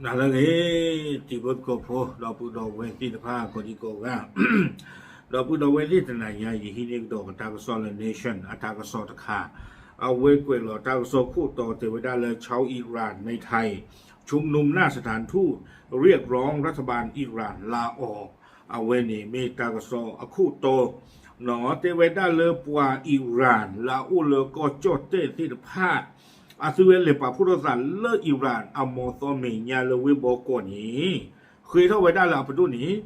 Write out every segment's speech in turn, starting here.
နၤလၢအဂ့ၤ တံၤဖိသကိးဖိ ဒီပုၢ်ဒီဝဲၢ်သ့ၣ်တဖၣ် ကိးဒံကိးဂၤ, ဒီပုၢ်ဒီဝဲၢ်သ့ၣ် တနၤညါ ယဟံးန့ၢ်ကဒီးတၢ်ကစီၣ်လၢ Nation အတၢ်ကစီၣ်တခါ, အဝဲကွဲးလီၤတၢ်ကစီၣ်ခိၣ်တီတဲဝဲဒၣ်လၢ ชาวอิหร่านในไทย ชุมนุมหน้าสถานทูต เรียกร้องรัฐบาลอิหร่านลาออก အဝဲန့ၣ်မ့ၢ်တၢ်ကစီၣ်အခိၣ်တီ တဲဝဲဒၣ်လၢပှၤအံရၣ်လၢအအိၣ်လၢကီၢ်ကၠီၣ်တဲၣ်သ့ၣ်တဖၣ် အသုဝဲလဲၤပာ်ဖှိၣ်ထီၣ်သးလၢအံရၣ်အမီၤသီမဲာ်ညါလၢဝ့ၢ်ဘီကီၢ်န့ၣ် ဃ့ထီၣ်ဝဲဒၣ်လၢအပဒိၣ်န့ၣ်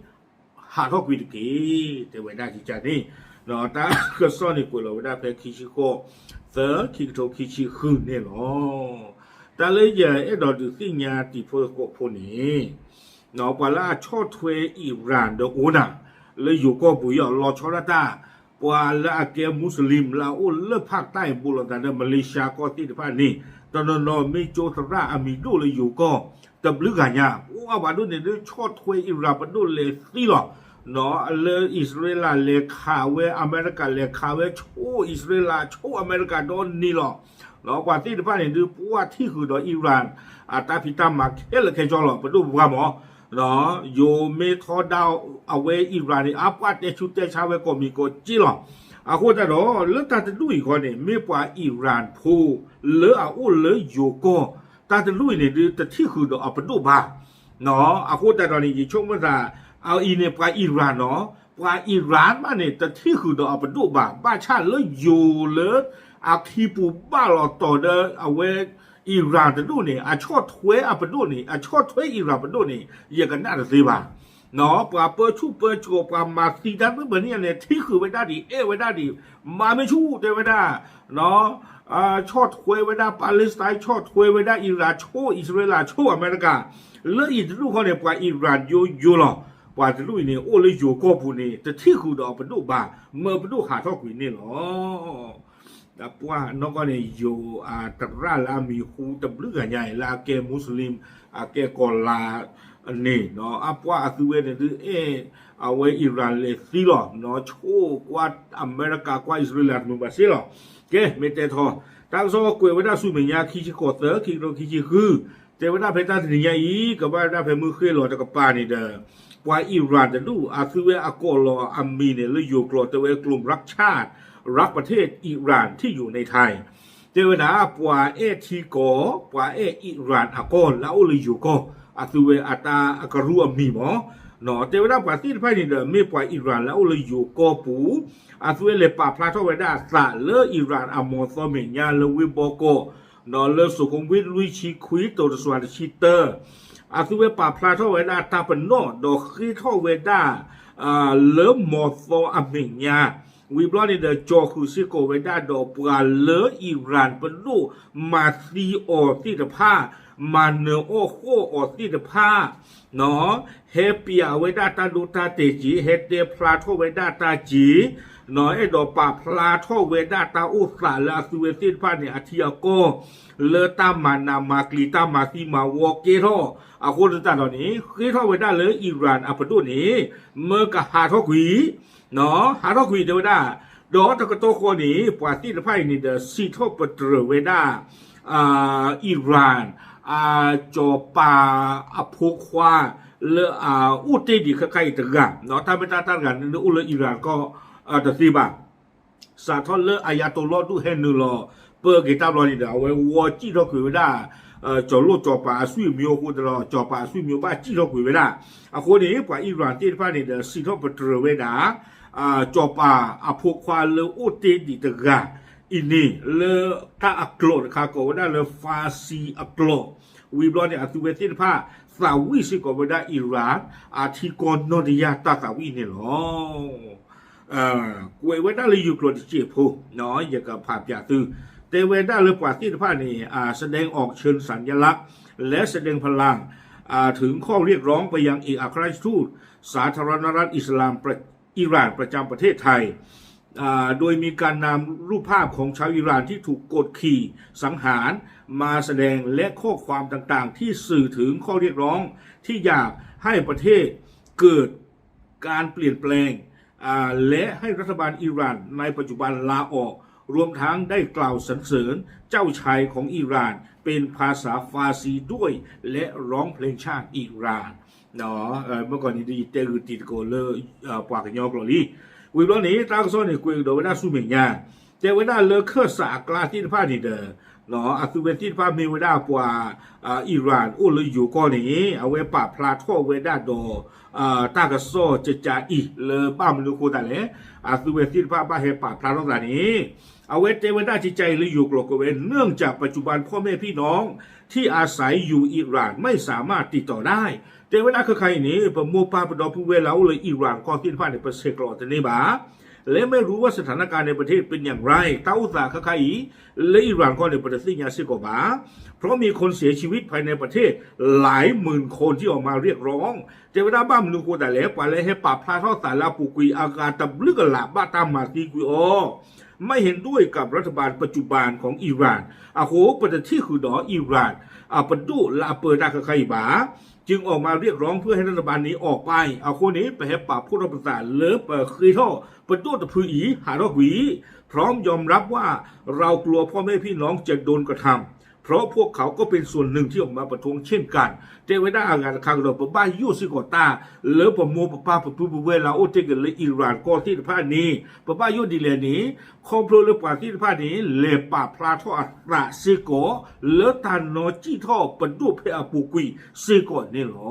ဟးထီၣ်ကွံာ်တက့ၢ် တဲဝဲဒၣ်ကကန့ၣ်, တၢ်ကစီၣ်န့ၣ်ကွဲးလီၤဝဲဒၣ်ဖဲခံဆံဃိး သၢ ခံကထိခံဆံဃုန့ၣ်လီၤ. တၢ်လၢယအဲၣ်ဒိးဒုးသ့ၣ်ညါတံၤဖိသကိးဖိန့ၣ် ပှၤလၢအဆီၣ်ထွဲအံရၣ်ဒီးအိၣ်နၤ လၢယိၤကီၢ်ပူၤယီၤ လီၤဆီဒၣ်တၢ် ပှၤလၢအကဲမူစလ့ၣ်လၢအအိၣ်လၢဖၣ်တၢ်အံၤ ဘူးလိာ်သးဒီးမလ့ၡါကီၢ်သ့ၣ်တဖၣ်န့ၣ် တနီၤနီၤမ့ၢ်ကၠိသရၣ်အမံၤဒိၣ်လၢယိၤကီၢ် တဘျုးဂၤညါ အိၣ်အါဘၣ်ဒိၣ်န့ၣ်ဒုး ဆီၣ်ထွဲအံရၣ်ပဒိၣ်လဲၤသံလီၤ. လၢအံၣ်စရ့လးလဲၤခးဝဲ အမဲရကၤလဲၤခးဝဲ ဆိၣ်အံၣ်စရ့လးဆိၣ်အမဲရကၤဒီနံၤလီၤ. ပှၤသ့ၣ်တဖၣ်န့ၣ်ဒုး ပှၢ်ထံၣ်ဃုာ်ဒီးအံရၣ် အတၢ်ဖံးတၢ်မၤခဲလၢာ်ခဲဆ့လီၤ ပဒိၣ်ပပှၢ်မး ယိၤမ့ၢ်ထီဒါအဝဲအံရၣ်န့ၣ် အပှၢ်တဲဆူတဲဆါဝဲကိးမံၤကိးက့လီၤ. အဃိသတးဒီး လၢတၢ်တဒူၣ်အံၤခီန့ၣ် မ့ၢ်ပှၤအံရၣ်ဖိ လၢအအိၣ်လၢယိၤကီၢ် တၢ်တဒူၣ်အံၤန့ၣ်ဒုး တထံၣ်ဃုာ်ဒီးအပဒိၣ်ဘၣ် အဃိသတးဒီးန့ၣ် ယဆိကမိၣ်သး အအံၤန့ၣ် ပှၤအံရၣ်နီၤ ပှၤအံရၣ်မးန့ၣ် တထံၣ်ဃုာ်ဒီးအပဒိၣ်ဘၣ် ဘၣ်ဆၣ်လၢယိၤလၢ အခံပူၤဘၣ်လီၤတီၤဒီးအဝဲ အံရၣ်တဒူၣ်န့ၣ် အဆီၣ်ထွဲအပဒိၣ်န့ၣ် အဆီၣ်ထွဲအံရၣ်ပဒိၣ်န့ၣ် ယကနၣ်တသ့ဘၣ်. ပှၤပၢဆူၣ်ပၢစိး ပှၤမၤသံတၢ်မ့ၢ်ပှဲၤန့ၣ်န့ၣ် ထံၣ်ဃုာ်ဝဲဒၣ်ဒံး အဲၣ်ဝဲဒၣ်ဒံး မၤမ့ၢ်ဆူၣ်တဲဝဲဒၣ် ဆီၣ်ထွဲဝဲဒၣ် Palestine ဆီၣ်ထွဲဝဲဒၣ် အံရၣ်ဆိၣ် အံၣ်စရ့လးဆိၣ် အမဲရကၤ လၢအံၤတဒူၣ်ဃီန့ၣ် ပှၤအံရၣ်ယိယိလီၤ. ပှၤတဒူၣ်အံၤန့ၣ် အိၣ်လၢယိၤကီၢ်ပူၤန့ၣ် တထံၣ်ဃုာ်ဒီးအပဒိၣ်ဘၣ် မၢပဒိၣ်ဟးထီၣ်ကွံာ်န့ၣ်လီၤ. ပှၢ်နီၢ်ကီၢ်န့ၣ် ယိၤအသရၣ်လၢအမံၤဟူတဘျုးဂၤညါအံၤ လၢအကဲမူစလ့ၣ် အကဲကီၤလၤန့ၣ် အပှၢ်အသုဝဲန့ၣ်ဒုးအဲၣ် အဝဲအံရၣ်လဲၤသံလီၤ ဆိၣ်ကွၢ်အမဲရကၤကွၢ်အံၣ်စရ့လးတမုာ်ဘၣ်စ့လီၤ. ကဲ မ့ၢ်တဲထီၣ် တၢ်ကစီၣ်ကွဲးဝဲဒၣ်ဆူမဲာ်ညါ ခံဆံဃိးသၢ ခံကထိခံဆံဃု တဲဝဲဒၣ်ဖဲတၢ်တနံၤညါအံၤ ကဘၣ်ဝဲဒၣ်ဖဲမုၢ်ဃ့ၢ်လီၤတကပၤန့ၣ်ဒီး ပှၤအံရၣ်တဒူၣ် အသုဝဲအကိးလီၤအမံၤန့ၣ် လၢယိၤကျိာ်တဲဝဲ กลุ่มรักชาติ รักประเทศอิหร่านที่อยู่ในไทย တဲဝဲဒၣ် ပှၤအဲၣ်ထံကီၢ် ပှၤအဲၣ်အံရၣ်အကီၢ်လၢအအိၣ်လၢယိၤကီၢ် အသုဝဲအတၢ်ကရူၢ်အမံၤမး တဲဝဲဒၣ်ပှၤသ့ၣ်တဖၣ်န့ၣ်ဒီး မ့ၢ်ပှၤအံရၣ်လၢအအိၣ်လၢယိၤကီၢ်ပူၤ အသုဝဲလဲၤပာ်ဖျါထီၣ်ဝဲဒၣ်အသးလၢအံရၣ်အမီၤသီမဲာ်ညါလၢဝ့ၢ်ဘီကီၢ် လၢစိၤခိၣ်ဝ့ၢ်လွံၢ်ဆံခွံ တိၤတစွၤတဆံတၢ အသုဝဲပာ်ဖျါထီၣ်ဝဲဒၣ်တၢ်ပနီၣ် ဒီးဃ့ထီၣ်ဝဲဒၣ် လၢမီၤသီအမဲာ်ညါ ဝံၤဘျီန့ၣ်ဒီး ကၠီဃုာ်စ့ၢ်ကီးဝဲဒၣ်ဒီးပှၤလၢအံရၣ်ပဒိၣ် မၤသံအီၤသ့ၣ်တဖၣ် မၤနၢၤအီၣ်ဃီၣ်အီၤသ့ၣ်တဖၣ် ဟဲပျးဝဲဒၣ်တၢ်ဒိတၢ်တဲာ်က့ၤ ဟဲတဲဖျါထီၣ်ဝဲဒၣ်တၢ်က့ၤ အဲၣ်ဒိးပာ်ဖျါထီၣ်ဝဲဒၣ်တၢ်အိၣ်သးလၢအသုဝဲသ့ၣ်တဖၣ်န့ၣ် အထံအကီၢ် လၢတၢ်မၤနးမၤကျံၤ တၢ်မၤသံမၤဝီကဲထီၣ် အဃိသတးဒီးန့ၣ် ဃ့ထီၣ်ဝဲဒၣ်လၢအံရၣ်အပဒိၣ်န့ၣ် မၢကဟးထီၣ်ကွံာ် ဟးထီၣ်ကွံာ်တဲဝဲဒၣ် ဒီးတကတီၢ်ဃီန့ၣ် ပှၤသ့ၣ်တဖၣ်အံၤန့ၣ်ဒီး စံးထီၣ်ပတြၢၤဝဲဒၣ် အံရၣ် အစီၤပၤအဖိခွါ လၢအအိၣ်တ့ၢ်ဒံးခဲခါအံၤတဂၤ တၢ်မ့ၢ်တၢ်တၢ်တဂၤန့ၣ် အိၣ်လၢအံရၣ်ကီၢ်တသ့ဘၣ် စးထီၣ်လၢအယၤတိၤလီၢ်ဒူၣ်ဟဲနုာ်လီၤ ပၢက့ၤတၢ်ဘျီန့ၣ်ဒီး အဝဲဝီစံၣ်ထီၣ်ကွံာ်ဝဲဒၣ် စီၤလိၣ်စီၤပၤအဆွေမျိုးအဃိသတးဒီး စီၤပၤအဆွေမျိုးဘၣ်စံၣ်ထီၣ်ကွံာ်ဝဲဒၣ် အဃိန့ၣ် ပှၤအံရၣ်သ့ၣ်တဖၣ်န့ၣ်ဒီး စံးထီၣ်ပတြၢၤဝဲဒၣ် စီၤပၤအဖိခွါလၢအိၣ်တ့ၢ်ဒံးတဂၤအံၤန့ၣ် လၢတၢ်အကျိာ်တခါကိးဝဲဒၣ်လၢ ဖါစံအကျိာ် ဝံၤဘျီန့ၣ် အသုဝဲသ့ၣ်တဖၣ် သးဝံၣ်စ့ၢ်ကီးဝဲဒၣ်အံရၣ် အထံကီၢ်နီၢ်တယၢ်တၢ်သးဝံၣ်န့ၣ်လီၤ. ကွဲးဝဲဒၣ်လၢယိၤကျိာ်တစဲးဖိ ယကဖးပၠးသု တဲဝဲဒၣ်လၢပှၤသ့ၣ်တဖၣ်န့ၣ် แสดงออกเชิงสัญลักษณ์ และแสดงพลัง ถึงข้อเรียกร้องไปยังเอกอัครราชทูตสาธารณรัฐอิสลามอิหร่านประจำประเทศไทย โดยมีการนำรูปภาพของชาวอิหร่านที่ถูกกดขี่สังหารมาแสดง และข้อความต่างๆที่สื่อถึงข้อเรียกร้องที่อยากให้ประเทศเกิดการเปลี่ยนแปลง และให้รัฐบาลอิหร่านในปัจจุบันลาออก รวมทั้งได้กล่าวสรรเสริญเจ้าชายของอิหร่านเป็นภาษาฟาร์ซีด้วย และร้องเพลงชาติอิหร่าน မ့ၢ်ကီၢ်န့ၣ်ဒ်ယတဲဂုာ်တံၤသကိးလၢ ပှၤကညီကျိာ်လံ. ဝံၤဘျီန့ၣ် တၢ်ကစီၣ်န့ၣ် ကွဲးကဒီးဝဲဒၣ်ဆူမဲာ်ညါ, တဲဝဲဒၣ်လၢခၢၣ်စးအကျါသ့ၣ်တဖၣ်န့ၣ်ဒီး အသုဝဲသ့ၣ်တဖၣ်မ့ၢ်ဝဲဒၣ်ပှၤ အံရၣ်အိၣ်လၢယိၤကီၢ်န့ၣ် အဝဲပာ်ဖျါထီၣ်ဝဲဒၣ်ဒီး တၢ်ကစီၣ်ကကးအံၤလၢဘၣ်မနုၤအဃိသတးလဲၣ်, အသုဝဲသ့ၣ်တဖၣ်ဘၣ်ဟဲပာ်ဖျါထီၣ်သးန့ၣ် အဝဲတဲဝဲဒၣ်ကကးအံၤလၢယိၤကျိာ်ကွဲးဝဲ เนื่องจากปัจจุบันพ่อแม่พี่น้องที่อาศัยอยู่อิหร่านไม่สามารถติดต่อได้ တဲဝဲဒၣ်ခဲခါအံၤန့ၣ် ပမိၢ်ပၢ်ပဒီပုၢ်ဝဲၢ်လၢအအိၣ်လၢအံရၣ်ကီၢ်သ့ၣ်တဖၣ်န့ၣ် ပဆဲးကျိးအီၤတန့ၢ်ဘၣ် และไม่รู้ว่าสถานการณ์ในประเทศเป็นอย่างไร တၢ်အိၣ်သးခဲခါအံၤ လၢအံရၣ်ကီၢ်န့ၣ် ပတသ့ၣ်ညါစ့ၢ်ကီးဘၣ် เพราะมีคนเสียชีวิตภายในประเทศหลายหมื่นคนที่ออกมาเรียกร้อง တဲဝဲဒၣ်ဘၣ်မနုၤအဃိသတးလဲၣ်, ပှၤလၢဟဲပာ်ဖျါထီၣ်သးလၢအပူၤကွံာ်အဂၤတဘျုးကလာ်ဘၣ်တၢ်မၤသံကွံာ်အီၤ ไม่เห็นด้วยกับรัฐบาลปัจจุบันของอิหร่าน အဃိ ပတထံၣ်ဃုာ်ဒီးအံရၣ် အပဒိၣ်လၢအပၢတၢ်ခဲခါအံၤဘၣ် จึงออกมาเรียกร้องเพื่อให้รัฐบาลนี้ออกไป အဃိန့ၣ် ပဟဲပာ်ဖှိၣ်ထီၣ်ပသးလၢပဃ့ထီၣ်ပဒိၣ်တဖုအံၤ ဟးထီၣ်ကွံာ် พร้อมยอมรับว่าเรากลัวพ่อแม่พี่น้องจะโดนกระทำ เพราะพวกเขาก็เป็นส่วนหนึ่งที่ออกมาประท้วงเช่นกัน တဲဝဲဒၣ်အဂၤတခါကဒီး ပဘၣ်ယိၣ်စ့ၢ်ကီးတၢ် လၢပမိၢ်ပပၢ်ပပုၢ်ပဝဲၢ်လၢအအိၣ်တ့ၢ်က့ၤလၢအံရၣ်ကီၢ်သ့ၣ်တဖၣ်န့ၣ် ပဘၣ်ယိၣ်ဒ်လဲၣ်န့ၣ် ခီဖျိလၢပှၤသ့ၣ်တဖၣ်န့ၣ် လဲၤပာ်ဖျါထီၣ်အသးစ့ၢ်ကီး လၢတၢ်နီၣ်ကံၣ်ထီၣ်ပဒိၣ်ဖဲအပူၤကွံာ်စ့ၢ်ကီးန့ၣ်လီ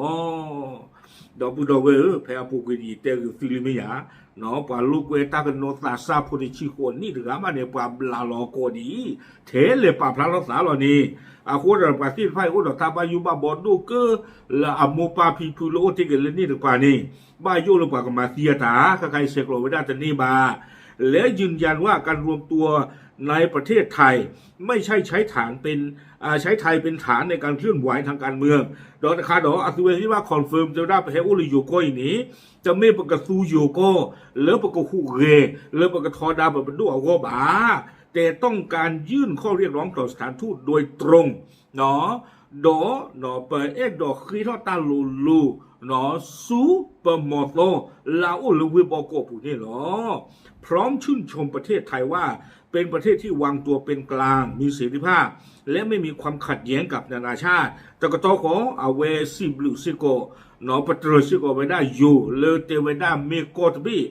ၤ. ဒီပုၢ်ဒီဝဲၢ်ဧၢ, ဖဲအပူၤကွံာ်န့ၣ် ယတဲဂ့ၤသုလံမ့ၢ်ယၤ, ပှၤလိာ်ကွဲတၢ်ကနိးသးစၢ်ဖိတဆံဃိးနံၣ်တဂၤမးန့ၣ် ပှၤဘျးလီၤကိးဒ်အံၤ, ထဲလဲၤပာ်ဖျါထီၣ်သးလီၤန့ၣ်, အဃိဒီးပှၤသ့ၣ်တဖၣ်အံၤအိၣ်ဒီးတၢ်ဘၣ်ယိၣ်ဘၣ်ဘီဒိၣ်ကၢ လၢအမိၢ်ပၢ်ဖံဖုလၢအိၣ်တ့ၢ်က့ၤလၢန့ၣ်တကပၤန့ၣ်, ဘၣ်ယိၣ်လၢပှၤကမၤသံအတၢ်, ခဲခါအံၤဆဲးကျိးဝဲဒၣ်တန့ၢ်ဘၣ် และยืนยันว่าการรวมตัวในประเทศไทยไม่ใช่ใช้ฐานเป็นอ่าใช้ไทยเป็นฐานในการเคลื่อนไหวทางการเมือง ဒီးတခါဒီး အသုဝဲသ့ၣ်တဖၣ် confirm တဲဝဲဒၣ် ပဟဲအိၣ်လၢယိၤကီၢ်အံၤန့ၣ် တမ့ၢ်ပကသူယိၤကီၢ် လၢပကဟူးဂဲၤ လၢပကထီဒါပပဒိၣ်အဂီၢ်ဘၣ်, แต่ต้องการยื่นข้อเรียกร้องต่อสถานทูตโดยตรง ဒီးပအဲၣ်ဒိးဃ့ထီၣ်တၢ်လိၤလိၤ ဆူပမီၤသီလၢအအိၣ်လၢဝ့ၢ်ဘီကီၢ်ပူၤန့ၣ်လီၤ. พร้อมชื่นชมประเทศไทยว่าเป็นประเทศที่วางตัวเป็นกลาง มีเสรีภาพ และไม่มีความขัดแย้งกับนานาชาติ တကတီၢ်ဃီ အဝဲစံးဘျုးစ့ၢ်ကီး ပတြၢၤစ့ၢ်ကီးဝဲဒၣ်ယိၤ လၢတဲဝဲဒၣ်မ့ၢ်ကီၢ်တဘ့ၣ်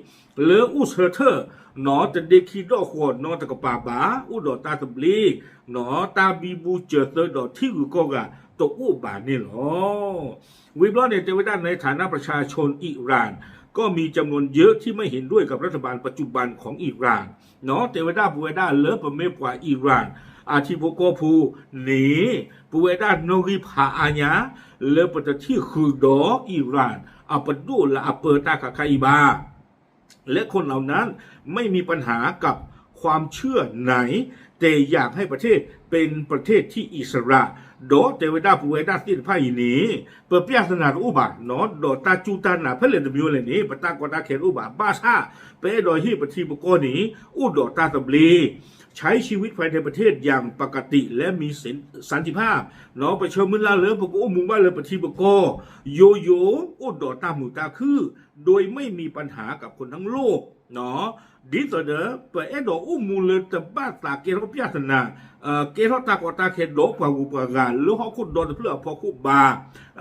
လၢအိၣ်ဆၢထၢၣ် တဒ့ခံဒီၣ်ဃီၤနီတကပၤဘၣ်, အိၣ်ဒီးတၢ်သဘျ့ တၢ်ဘံဘူစၢၤသၢဒီးထံဂုၤကီၢ်ဂၤတအိၣ်ဘၣ်န့ၣ်လီၤ. ဝံၤဘျီန့ၣ် တဲဝဲဒၣ် ในฐานะประชาชนอิหร่าน ก็มีจำนวนเยอะที่ไม่เห็นด้วยกับรัฐบาลปัจจุบันของอิหร่าน တဲဝဲဒၣ်ပဝဲဒၣ်လၢပမ့ၢ်ပှၤအံရၣ် အထံဖိကီၢ်ဖိန့ၣ် ပဝဲဒၣ်နီၣ်ဂံၢ်ဖးအါညါ လၢပတထံၣ်ဃုာ်ဒီးအံရၣ် အပဒိၣ်လၢအပၢတၢ်ခါခါအံၤဘၣ် และคนเหล่านั้นไม่มีปัญหากับความเชื่อไหน แต่อยากให้ประเทศเป็นประเทศที่อิสระ ဒီးတဲဝဲဒၣ်ပဝဲဒၣ်သ့ၣ်တဖၣ်အံၤန့ၣ် ပပြဿနာတအိၣ်ဘၣ်နီၤ ဒီးတၢ်စူၢ်တၢ်နာ်ဖဲလဲၣ်တမံၤလဲၣ်န့ၣ် ပတၢ်ကီတၢ်ခဲတအိၣ်ဘၣ် ဘၣ်ဆၣ် ပအဲၣ်ဒိးဟ့ၣ်ပထံပကီၢ်န့ၣ် အိၣ်ဒီးတၢ်သဘျ့ ใช้ชีวิตภายในประเทศอย่างปกติและมีสันติภาพ ပဆၢမုၢ်လၢ်လၢပကအိၣ်မူဘၣ်လၢပထံပကီၢ် ယိယိ အိၣ်ဒီးတၢ်မုာ်တၢ်ခုၣ် โดยไม่มีปัญหากับคนทั้งโลก ဒ်သိးဒီး ပအဲၣ်ဒိးအိၣ်မူလၢတဘၣ်သးကဲထီၣ်ပြဿနာ ကဲထီၣ်တၢ်ကီတၢ်ခဲဒီးပှၤဂုၤပှၤဂၤလၢဟီၣ်ခိၣ်ဒီတဖျၢၣ်အဖီခိၣ်ဘၣ်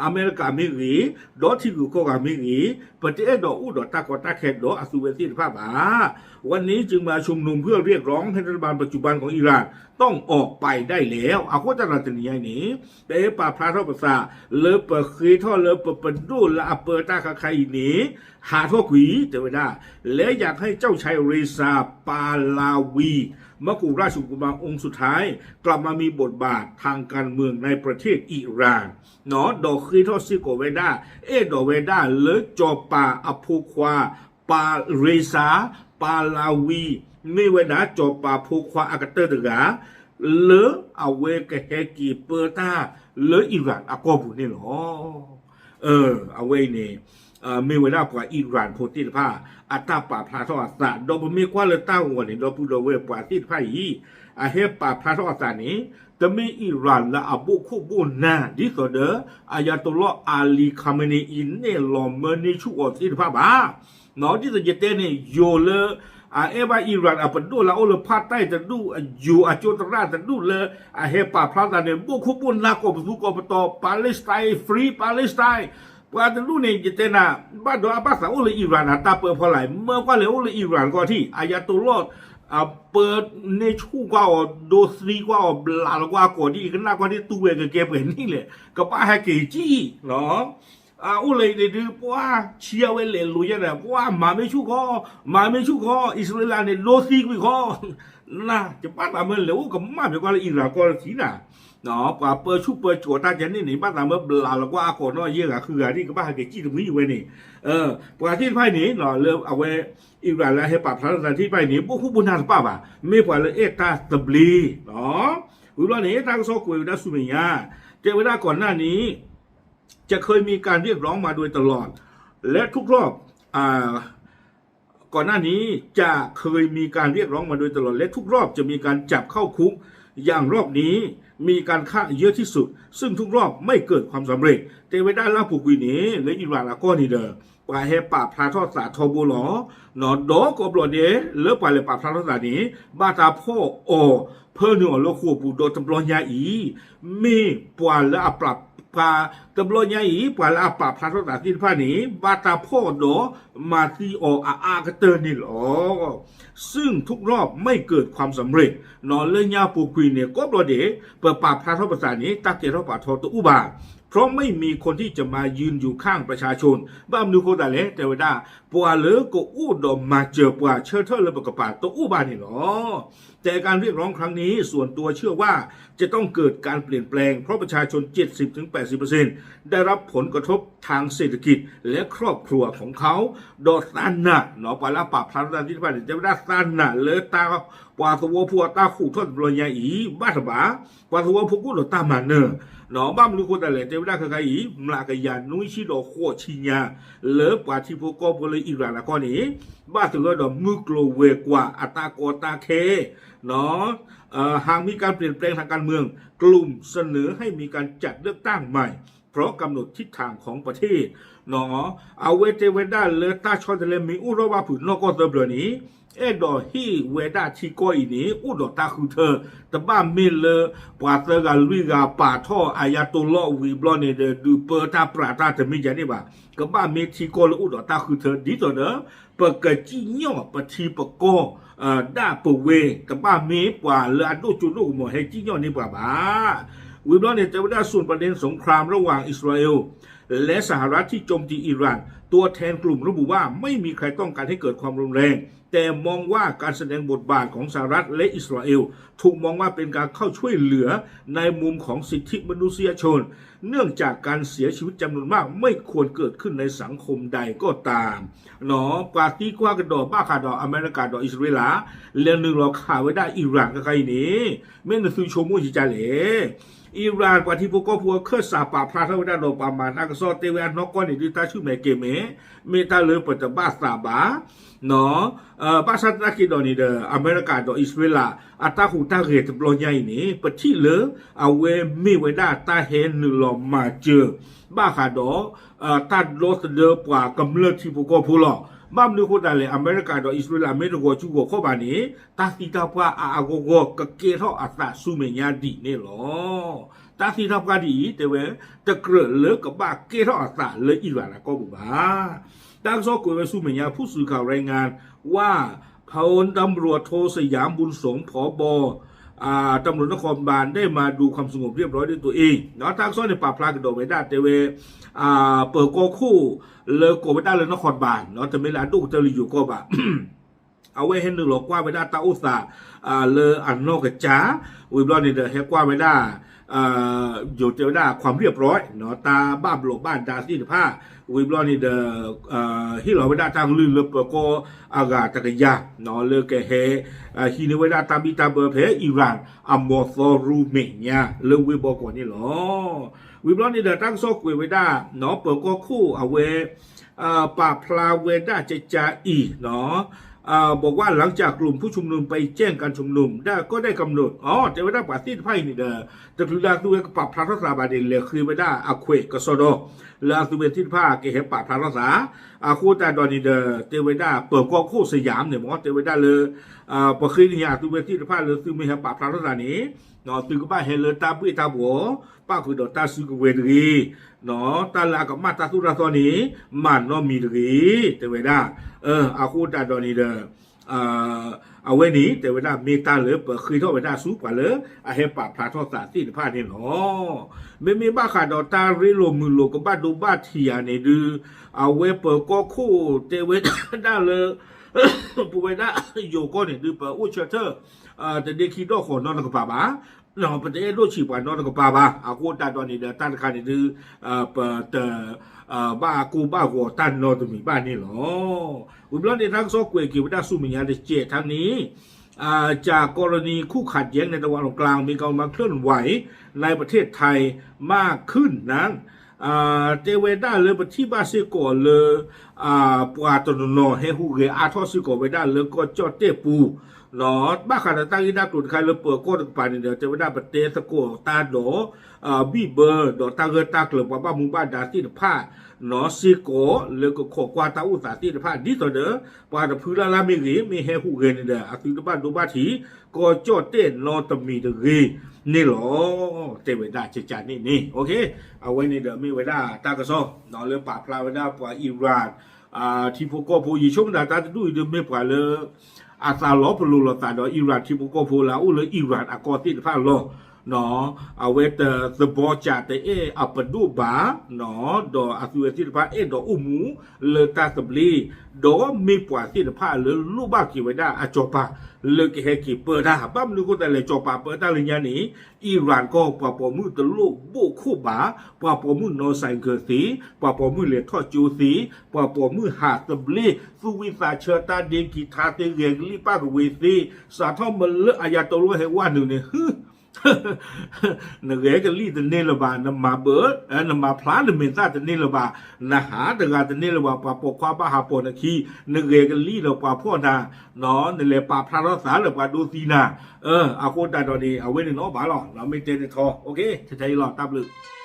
အမဲရကၤမ့ၢ်ဂ့ၤ ဒီးထံဂုၤကီၢ်ဂၤမ့ၢ်ဂ့ၤ ပတအဲၣ်ဒိးအိၣ်ဒီးတၢ်ကီတၢ်ခဲဒီးအသုဝဲသ့ၣ်တဖၣ်ဘၣ် วันนี้จึงมาชุมนุมเพื่อเรียกร้องให้รัฐบาลปัจจุบันของอิหร่านต้องออกไปได้แล้ว အဃိသတးဒီးတနံၤညါအံၤန့ၣ် ပအဲၣ်ပာ်ဖျါထီၣ်ပသး လၢပဃ့ထီၣ်လၢပပဒိၣ်လၢအပၢတၢ်ခါခါအံၤန့ၣ် ဟးထီၣ်ကွံာ် တဲဝဲဒၣ် และอยากให้เจ้าชายเรซา ปาลาวี มกุฎราชกุมารองค์สุดท้าย กลับมามีบทบาททางการเมืองในประเทศอิหร่าน ဒီးဃ့ထီၣ်စ့ၢ်ကီးဝဲဒၣ် အဲၣ်ဒိးဝဲဒၣ်လၢစီၤပၤအဖိခွါ ပၢ်ရ့စါ ပၢ်လၤဝံၤ မ့ၢ်ဝဲဒၣ်စီၤပၤဖိခွါအကတၢၢ်တဂၤ လၢအဝဲကဟဲက့ၤပၢတၢ်လၢအံရၣ်အကီၢ်ပူၤန့ၣ်လီၤ. အဝဲအံၤန့ၣ် မ့ၢ်ဝဲဒၣ်ပှၤအံရၣ်ဖိသ့ၣ်တဖၣ် အတၢ်ပာ်ဖျါထီၣ်အသး ဒီးပမ့ၢ်ကွၢ်လၢတၢ်ဂီၤန့ၣ် ဒီပုၢ်ဒီဝဲၢ်ပှၤသ့ၣ်တဖၣ်အံၤ အဟဲပာ်ဖျါထီၣ်အသးန့ၣ် တမ့ၢ်အံရၣ်လၢအဘိၣ်ခိၣ်ဘိၣ်နၢ် ဒ်သိးဒီး Ayatollah Ali Khamenei အံၤနဲၣ်လီၤမၢန့ၢ်ဆူၣ်အီၤသ့ၣ်တဖၣ်ဘၣ်. ဒ်သိးယတဲန့ၣ် ယိၤလၢ အအဲၣ်ဘၣ် Iran အပဒိၣ်လၢအအိၣ်လၢဖၣ်တၢ်တဒူၣ် အယိၤအကၠိသရၣ်တဒူၣ်လၢအဟဲပာ်ဖျါသးန့ၣ် ဘိၣ်ခိၣ်ဘိၣ်နၢ်ကိးပသူကိးပတီၤ Palestine free Palestine ပှၤတဒူၣ်န့ၣ် ယတဲနၤ ဘၣ်ဒီးအဘၣ်သးအိၣ်လၢ Iran အတၢ်ပၢဖီလာ် မၢကွၢ်လဲၤအိၣ်လၢ Iran ကီၢ်ထံး အယၤတိၤလီၢ် ပၢန့ၢ်ဆူၣ်ကွၢ်အီၤ ဒိသံကွၢ်အီၤ ဘျးလီၤကွၢ်အကိာ်ဒ်အံၤ ကနၣ်ကွၢ်ဒ်တူၢ်ဝဲကကဲပှဲၤနံၣ်လဲၣ် ကဘၣ်ဟဲက့ၤကံၣ် အအိၣ်လၢအံၤန့ၣ်ဒုး ပှၤဆံးအဝဲလဲၤလိၤယဲဒၣ် ပှၤမၤမ့ၢ်ဆူၣ်ဃီ မၤမ့ၢ်ဆူၣ်ဃီ အံၣ်စရ့လးန့ၣ် ဒိသံကွံာ်ဃီ နၤ ယဘၣ်သးမၢလဲၤအိၣ်ကမၣ်မ့ၢ်ကွၢ်လၢ Iran ကီၢ်ထံးနၤ ပှၤပၢဆူၣ်ပၢစိးတၢ်ကဲန့ၣ်န့ၣ် ဘၣ်သးမၢဘျးလီၤကွၢ်အကိာ်နီၣ်ယဲၢ်ဂၤဃုဂၤဒ် ကဘၣ်ဟဲက့ၤကံၣ်တမှံဝဲန့ၣ် ပှၤသ့ၣ်တဖၣ်အံၤန့ၣ် လၢအဝဲ Iran လၢအဟဲပာ်ဖျါထီၣ်သးသ့ၣ်တဖၣ်အံၤန့ၣ် ဘိၣ်ခိၣ်ဘိၣ်နၢ်တပၣ်ဘၣ် မ့ၢ်ပှၤလၢအဲၣ်တၢ်သဘျ့ ဝံၤဘျီန့ၣ် တၢ်ကစီၣ်ကွဲးဝဲဒၣ်ဆူမဲာ်ညါ တဲဝဲဒၣ် ก่อนหน้านี้ จะเคยมีการเรียกร้องมาโดยตลอด และทุกรอบ อ่า ก่อนหน้านี้ จะเคยมีการเรียกร้องมาโดยตลอด และทุกรอบจะมีการจับเข้าคุก อย่างรอบนี้ มีการฆ่าเยอะที่สุด ซึ่งทุกรอบไม่เกิดความสำเร็จ တဲဝဲဒၣ်လၢအပူၤကွံာ်န့ၣ် လၢ Iran အကီၢ်န့ၣ်ဒီး ပှၤဟဲပာ်ဖျါထီၣ်သးထီဘိလီၤ ဒီးကိးဘျီဒဲး လၢပှၤလဲၤပာ်ဖျါထီၣ်သးန့ၣ် ဘၣ်တၢ်ဖီၣ်အီၤ ဖၢနုာ်အီၤလၢဃိာ်ပူၤ ဒီးတဘျီညါအံၤ မ့ၢ်ပှၤလၢအပာ် ပှၤတဘျီညါအံၤ ပှၤလၢအပာ်ဖျါထီၣ်သးသ့ၣ်တဖၣ်န့ၣ် ဘၣ်တၢ်ဖီၣ်ဒီးမၤသံအီၤအအါကတၢၢ်န့ၣ်လီၤ ซึ่งทุกรอบไม่เกิดความสำเร็จ လၢညါပူၤကွံာ်န့ၣ် ကိးဘျီဒဲး ပပာ်ဖျါထီၣ်ပသးန့ၣ် တၢ်ကဲထီၣ်ပာ်ထီတအိၣ်ဘၣ် เพราะไม่มีคนที่จะมายืนอยู่ข้างประชาชน ဘၣ်မနုၤဃိသတးလဲၣ် တဲဝဲဒၣ် ပှၤလၢကအိၣ်ဒီးမၤစၢၤပှၤဆၢထၢၣ်လၢပကပၤတအိၣ်ဘၣ်န့ၣ်လီၤ แต่การเรียกร้องครั้งนี้ ส่วนตัวเชื่อว่าจะต้องเกิดการเปลี่ยนแปลง เพราะประชาชน เจ็ดสิบถึงแปดสิบเปอร์เซ็นต์ ได้รับผลกระทบทางเศรษฐกิจ และครอบครัวของเขา ဒီးသးနာ် ပှၤလၢအပာ်ဖျါထီၣ်သးသ့ၣ်တဖၣ်န့ၣ် တဲဝဲဒၣ်သးနာ်လၢတၢ် ပှၤသဝီဖိအတၢ်ဟူးထီၣ်တဘျီညါအံၤ ဘၣ်တဘၣ် ပှၤသဝီဖိကအိၣ်ဒီးတၢ်မၤနၢၤ ဘၣ်မနုၤဃိသတးလဲၣ် တဲဝဲဒၣ်ခဲခါအံၤ မျးကယၤနွံဆံဒီးဃိးဆံညါ လၢပှၤထံဖိကီၢ်ဖိလၢ Iran အကီၢ်န့ၣ် ဘၣ်သဂၢၢ်ဒီးမုၢ်ကျိၤဝဲၤကွာ်အတၢ်ကီတၢ်ခဲ หากมีการเปลี่ยนแปลงทางการเมือง กลุ่มเสนอให้มีการจัดเลือกตั้งใหม่ เพราะกำหนดทิศทางของประเทศ အဝဲတဲဝဲဒၣ်လၢတၢ်ဆီတလဲမ့ၢ်အိၣ်ထီၣ်ဘၣ်ဖုးနီၢ်ကီၢ်သၢဘျီန့ၣ် အဲၣ်ဒိးဟ့ၣ်ဝဲဒၣ်ထံကီၢ်အံၤန့ၣ် အိၣ်ဒီးတၢ်ဃုထၢ တဘၣ်မ့ၢ်လၢ ပှၤသၢဂၤလွံၢ်ဂၤပာ်ထီၣ်အယၤတိၤလီၢ်ဝံၤဘျီန့ၣ်ဒီး ဒုးပၢတၢ်ပြးတၢ်တမ့ၢ်ယၤန့ၣ်ဘၣ်. ကဘၣ်မ့ၢ်ထံကီၢ်လၢအိၣ်ဒီးတၢ်ဃုထၢ ဒ်သိးဒီး ပကစံၣ်ညီၣ်ပထံပကီၢ် ဒၣ်ပဝဲ တဘၣ်မ့ၢ်ပှၤလၢအဒိၣ်စိဒိၣ်ကမီၤဟဲစံၣ်ညီၣ်န့ၢ်ပှၤဘၣ်. ဝံၤဘျီန့ၣ် တဲဝဲဒၣ် ส่วนประเด็นสงครามระหว่างอิสราเอล และสหรัฐที่โจมตีอิหร่าน ตัวแทนกลุ่มระบุว่าไม่มีใครต้องการให้เกิดความรุนแรง แต่มองว่าการแสดงบทบาทของสหรัฐและอิสราเอล ถูกมองว่าเป็นการเข้าช่วยเหลือในมุมของสิทธิมนุษยชน เนื่องจากการเสียชีวิตจำนวนมากไม่ควรเกิดขึ้นในสังคมใดก็ตาม ပှၤသံကွၢ်ကဒီးဘၣ်ဃးဒီးအမဲရကၤဒီးအံၣ်စရ့လး လဲၤနုာ်လီၤခးဝဲဒၣ် Iran ခဲခါအံၤန့ၣ် မ့ၢ်နသုဆိကမိၣ်ယကလဲၣ် Iran ပှၤထံဖိကီၢ်ဖိအခၢၣ်စးပာ်ဖျါထီၣ်ဝဲဒၣ်ဒီးပှၤမၤတၢ်ကစီၣ်တဲဝဲအနီၢ်ကီၢ်န့ၣ်ဒုးတၢ်ဆူၣ်မဲာ်ကဲၤမဲာ် မ့ၢ်တၢ်လၢပတဘၣ်သးဘၣ် ဘၣ်ဆၣ်သနာ်က့ဒီးန့ၣ်ဒီး အမဲရကၤဒီးအံၣ်စရ့လး အတၢ်ဟူးတၢ်ဂဲၤတဘျီညါအံၤန့ၣ် ပထံၣ်လၢ အဝဲမ့ၢ်ဝဲဒၣ်တၢ်ဟဲနုာ်လီၤမၤစၢၤ ဘၣ်ဃးဒီး တၢ်ဒီသဒၢပှၤကမျၢၢ်ထံဖိကီၢ်ဖိလီၤ. ဘၣ်မနုၤဃိသတးလဲၣ် အမဲရကၤဒီးအံၣ်စရ့လးမ့ၢ်တဂီၤဆူဂီၤခီၣ်ဘၣ်န့ၣ် တၢ်သံတၢ်ပှၢ်အါအါဂီၢ်ဂီၢ် ကကဲထီၣ်အသးဆူမဲာ်ညါဒ်န့ၣ်လီၤ. တၢ်သံတၢ်ပှၢ်ဒ်အံၤ တဲဝဲ တကြၢးလၢကဘၣ်ကဲထီၣ်အသးလၢအံၣ်စရ့လးကီၢ်ပူၤဘၣ်. တၢ်ကစီၣ်ကွဲးဝဲဆူမဲာ်ညါ ผู้สื่อข่าวรายงานว่า พลตำรวจโทสยาม บุญสง ผบ อ่า ตำรวจนครบาล ได้มาดูความสงบเรียบร้อยด้วยตัวเอง တၢ်ကစီၣ်န့ၣ် ပာ်ဖျါကဒီးဝဲဒၣ်တဲဝဲ ပၢၤကီၢ်ခိၣ် လၢကိးဝဲဒၣ်လၢ นครบาล တမ့ၢ်လၢအဒိၣ်ကတၢၢ်လၢယိၤကီၢ်ဘၣ် အဝဲဟဲနုာ်လီၤကွၢ်ဝဲဒၣ်တၢ်အိၣ်သး လၢအနီၢ်ကစၢ် ဝံၤဘျီန့ၣ်ဒီး ဟဲကွၢ်ဝဲဒၣ် ယိၤတဲဝဲဒၣ် ความเรียบร้อย တၢ်ဘၣ်ဘျီးဘၣ်ဒါသ့ၣ်တဖၣ် ဝံၤဘျီန့ၣ်ဒီး ဟ့ၣ်လီၤဝဲဒၣ်တၢ်ကလုၢ်လၢပၢၤကီၢ်အဂၤတကယၤ လၢကဟဲ ဟံးန့ၢ်ဝဲဒၣ်တၢ်ဘံၣ်တၢ်ဘၢဖဲ Iran အမီၤသီရူမဲာ်ညါ လၢဝ့ၢ်ဘီကီးန့ၣ်လီၤ. ဝံၤဘျီန့ၣ်ဒီး တၢ်ကစီၣ်ကွဲးဝဲဒၣ် ပၢၤကီၢ်ခိၣ်အဝဲ ပာ်ဖျါဝဲဒၣ်ကကါအံၤ บอกว่าหลังจากกลุ่มผู้ชุมนุมไปแจ้งการชุมนุมได้ก็ได้กำหนด တဲဝဲဒၣ်ပှၤသ့ၣ်တဖၣ်အံၤန့ၣ်ဒီး တချုးလၢအသုဝဲကပာ်ဖျါထီၣ်သးဘၣ်န့ၣ် လဲၤဃ့ဝဲဒၣ်အခွဲးကစီဒီ လၢအသုဝဲသ့ၣ်တဖၣ်ကဟဲပာ်ဖျါထီၣ်သး အဃိသတးဒီးန့ၣ်ဒီး တဲဝဲဒၣ်ပၢၤကီၢ်ခိၣ်စယၤန့ၣ်မ့ၢ် တဲဝဲဒၣ်လၢ ပဃ့ကညးအသုဝဲသ့ၣ်တဖၣ်လၢသုမ့ၢ်ဟဲပာ်ဖျါထီၣ်သးန့ၣ် သုကဘၣ်ဟဲလၢတၢ်ဘှ့ၣ်တၢ်ဘှီး ပၣ်ဃုာ်ဒီးတၢ်စုကဝဲၤတဂ့ၤ, တၢ်လၢအကမၣ်တၢ်သိၣ်တၢ်သီန့ၣ် မၤနီတမံၤတဂ့ၤ တဲဝဲဒၣ်. အဃိသတးဒီးန့ၣ်ဒီး အဝဲန့ၣ် တဲဝဲဒၣ်မ့ၢ်တၢ်လၢပဃ့ထီၣ်ဝဲဒၣ်ဆူပှၤလၢအဟဲပာ်ဖျါထီၣ်သးသ့ၣ်တဖၣ်န့ၣ်လီၤ. မ့မ့ၢ်ဘၣ်ဃးဒီးတၢ်ရ့လိာ်မုာ်လိာ်ကဘၣ်ဒိဘၣ်ထံးယၤန့ၣ်ဒုး အဝဲပၢၤကီၢ်ခိၣ်တဲဝဲဒၣ်လၢ ပဝဲဒၣ်ယိၤကီၢ်န့ၣ်ဒုး ပအိၣ်ဆၢထၢၣ် တဒ့ခံဒီၣ်ဃီၤနီတကပၤဘၣ်. ပတအဲၣ်ဒိၣ်ဆံးပှၤနီတကပၤဘၣ်. အဃိသတးဒီးန့ၣ်ဒီး တၢ်တခါန့ၣ်ဒုး ပတ ဘၣ်ကိၢ်ဘၣ်ဂီၤတၢ်နီတမံၤဘၣ်န့ၣ်လီၤ. ဝံၤဘျီန့ၣ် တၢ်ကစီၣ်ကွဲးက့ၤဝဲဒၣ်ဆူမဲာ်ညါတစဲးထါန့ၣ် จากกรณีคู่ขัดแย้งในตะวันออกกลาง มีกำลังเคลื่อนไหวในประเทศไทยมากขึ้นนั้น တဲဝဲဒၣ်လၢပထံၣ်ဘၣ်စ့ၢ်ကီးလၢ ပှၤတနီၤနီၤဟဲဟူးဂဲၤအါထီၣ်စ့ၢ်ကီးဝဲဒၣ်လၢကီၢ်ကၠီၣ်တဲၣ်ပူၤ ဘၣ်ဃးဒီးတၢ်ဂ့ၢ်တၢ်ကျိၤတခါလၢပၢၤကီၢ်တကပၤန့ၣ်ဒီး တဲဝဲဒၣ်ပတဲသကိးတၢ်ဒီး ဘံၣ်ဘၢ ဒီးတၢ်ဂၢၢ်တၢ်ကျၢၤပှၤဘၣ်မူဘၣ်ဒါသ့ၣ်တဖၣ် စ့ၢ်ကီးလၢကခိးကွၢ်တၢ်အိၣ်သးသ့ၣ်တဖၣ် ဒ်သိးဒီး ပှၤတဖုလၢ်လၢ်မ့ၢ်ဂ့ၤ မ့ၢ်ဟဲဟူးဂဲၤန့ၣ်ဒီး အသုတဘၣ်ဒိဘၣ်ထံး ကီၢ်ကၠီၣ်တဲၣ်နီတမံၤတဂ့ၤန့ၣ်လီၤ. တဲဝဲဒၣ်ကကန့ၣ်န့ၣ် အဝဲန့ၣ်ဒီးမ့ၢ်ဝဲဒၣ်တၢ်ကစီၣ် လၢပာ်ဖျါဝဲဒၣ်ပှၤ Iran ထံဖိကီၢ်ဖိ ယဆိကမိၣ်ဒၣ်တၢ်တဒူၣ်အံၤဒုးမ့ၢ်ပှၤလၢ အသးလီၤပလိာ်လိာ်သးဒီး Iran ထံဖိကီၢ်ဖိလၢအအိၣ်လၢ Iran အကီၢ်သ့ၣ်တဖၣ်လီၤ. အဝဲတသဘီကးတအဲၣ်အပဒိၣ်ဘၣ် ဒီးအသုဝဲသ့ၣ်တဖၣ်အဲၣ်ဒိးအိၣ်မူလၢတၢ်သဘျ့ ဒီးမ့ၢ်ပှၤသ့ၣ်တဖၣ်လၢလိၣ်ဘၣ်က့ၤဝဲဒၣ်အစီၤပၤ လၢကဟဲက့ၤပၢတၢ် ဘၣ်မနုၤအဃိသတးလဲၣ် စီၤပၤပၢတၢ်လၢညါန့ၣ် Iran ကီၢ် ပှၤပိာ်မုၣ်တလိၣ်ဘိၣ်ခိၣ်ဘၣ်, ပှၤပိာ်မုၣ်နီၢ်စဲးကၢၤသ့, ပှၤပိာ်မုၣ်လဲၤထီၣ်ကၠိသ့, ပှၤပိာ်မုၣ်ဟးသဘျ့ သူၣ်ဝံသးဆၢတၢ်ဒ့ကံထါသ့ ဂဲၤကလံၣ်ပၣ်ကဝ့ၤသ့, စးထီၣ်မ့ၢ်လၢအယၤတလိၣ်ဟဲဝဲနုာ်န့ၣ် နဂဲၤကလံၣ်တန့ၢ်လၢၤဘၣ်, နမၤဘၢ, နမၤဖျါနမဲာ်သၣ်တန့ၢ်လၢၤဘၣ်, နဟးတဂၤတန့ၢ်လၢၤဘၣ်, ပှၤပိာ်ခွါဘၣ်ဟးပိာ်နခံ, နဂဲၤကလံၣ်ဒီးပှၤဖှီၣ်နၤ, နလဲၤပာ်ဖျါထီၣ်သးလၢပှၤဒိသံနၤ, အဃိသတးဒီးန့ၣ် အဝဲန့ၣ်နီၣ်ဘၣ်လီၤ, မ့ၢ်တဲန့ၣ်ထီ, ထဲအံၤလီၤ တၢ်ဘျုး